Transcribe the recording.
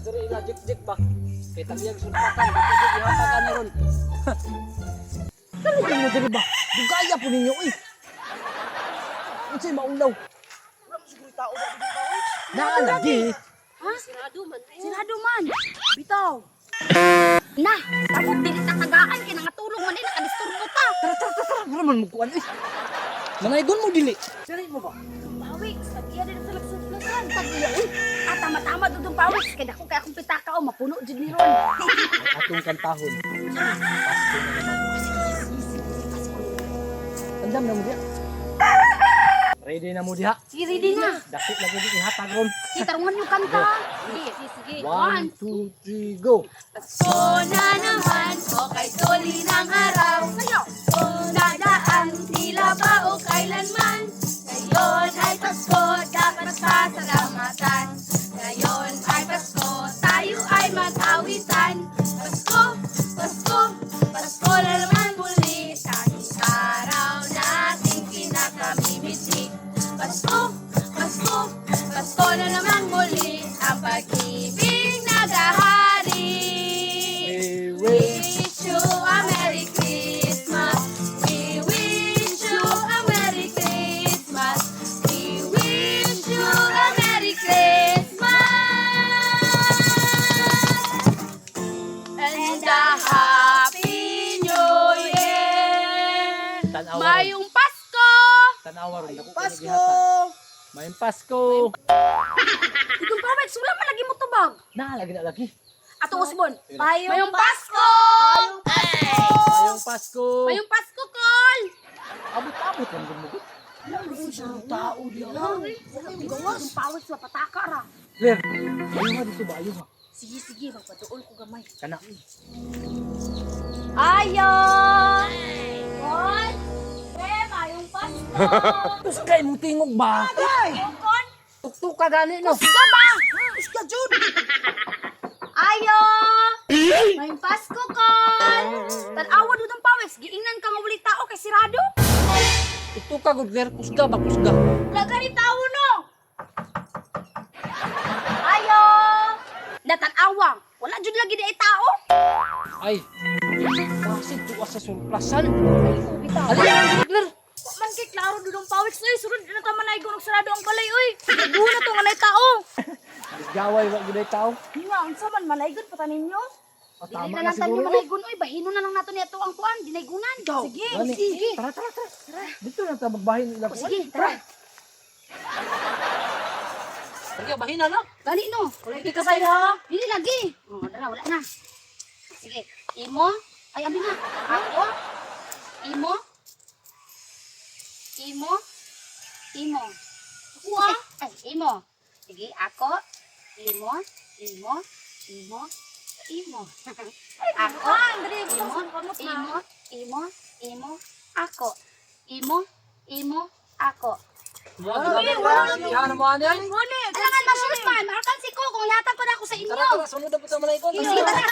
Diri ila jik-jik ba. Kay tagiyag sulpatan, dako jud ihatagan ni ron. Kano mo diri ba? Dugaya po ninyo eh. Unsay maulaw? Wala mo siguro tao ba dito ba? Naa lagi. Ha? Sirado man. Sirado man. Bitaw. Na, sabot dili ta tagaan kay nangatulong man eh nakadisturbo ta. Tara, tara, tara, tara. Wala man mo kuan eh. Manaygon mo dili. Dili mo ba? Pawik, sagiya din sa lagsuplasan. Tagiya uy. Ah, tama-tama dudong pawik kay dako kay akong pitaka o mapuno jud ni ron. Atong kantahon. Pasko na naman. Andam na mo diha. Ready na mo diha. Sige, ready na. Dako lagi di ihatag ron. Sige, tarungan yung kanta. Sige, sige, sige. One, two, three, go. Pasko na naman, o kay tuli ng araw. Sayo. Dadaan tila ba o kailanman. Ngayon ay Pasko, dapat pasalamatan. Ngayon ay Pasko, tayo ay mag-awitan. Pasko, Pasko, Pasko na naman muli. Tanging araw nating kinakamimiti. Pasko, Pasko, Pasko na naman muli. Ang pag-ibig nagahari. We We wish. wish you a Merry Christmas. We wish you a Merry Christmas. We wish you a Merry Christmas. And a Happy New Year. Tanawa ron. Mayong Pasko! Tanawa ron. Dako Pasko! Mayong Pasko. Dudong pawik, sula man lagi mo tubag. Naa lagi na lagi. Ato usbon. Mayong Pasko! Mayong Pasko. Mayong Pasko, Kol! Abot-abot lang gud mo. Tao diha. Dudong pawik sa pataka ra. Claire, ayo ha dito ba ayo ha. Sige, sige, magpaduol ko gamay. Kana. Ayo! Kol! Eh, mayong Pasko! Tus kay mong tingog ba? Kol! Tuktuk ka gani no. Kusga ba? Kusga jud. Ayo! Mayong Pasko, Kol! Tanawa dudong pawik, giingnan ka nga wali tao kay sirado. Tuktuk ka gud Claire, kusga ba kusga. Wala gani tao, no? Ayo! Natanawa, wala jud lagi di ay tao. Ay. Kasi tuwa sa surplasan. Ay, bitaw. Ali lang Claire. Wa man kay klaro dudong pawik oy, surod na ta man ay og sarado ang balay oy. Duha na to nga nay tao. Gaway wa gud ay tao. Nga unsa man manaygon pa ta ninyo? Ah, Dili tama na na lang tanyo siguro. eh. manaygon oy, bahino na lang nato niya ang kuan, dinaygunan. Sige, Gani. sige. Tara, tara, tara. Dito na ta magbahin nila. O, sige, tara. Sige, bahin na lang. Gani no. Wala ka say ha. Dili lagi. Oh, dara wala na. Sige, imo. Ay, abi na. Ako. Imo. Imo. Imo. Ako ah. Ay, imo. Sige, ako. Imo. Imo. Imo. Imo. Ako. Imo. Imo. Imo. Imo. Ako. Imo. Imo. Ako. Wala na mo ani ay. Kailangan ma-shoot man. Maakan si ko kung ihatag pa na ako sa inyo. Tara, tara, sunod na po sa manaygon. Sige, tara.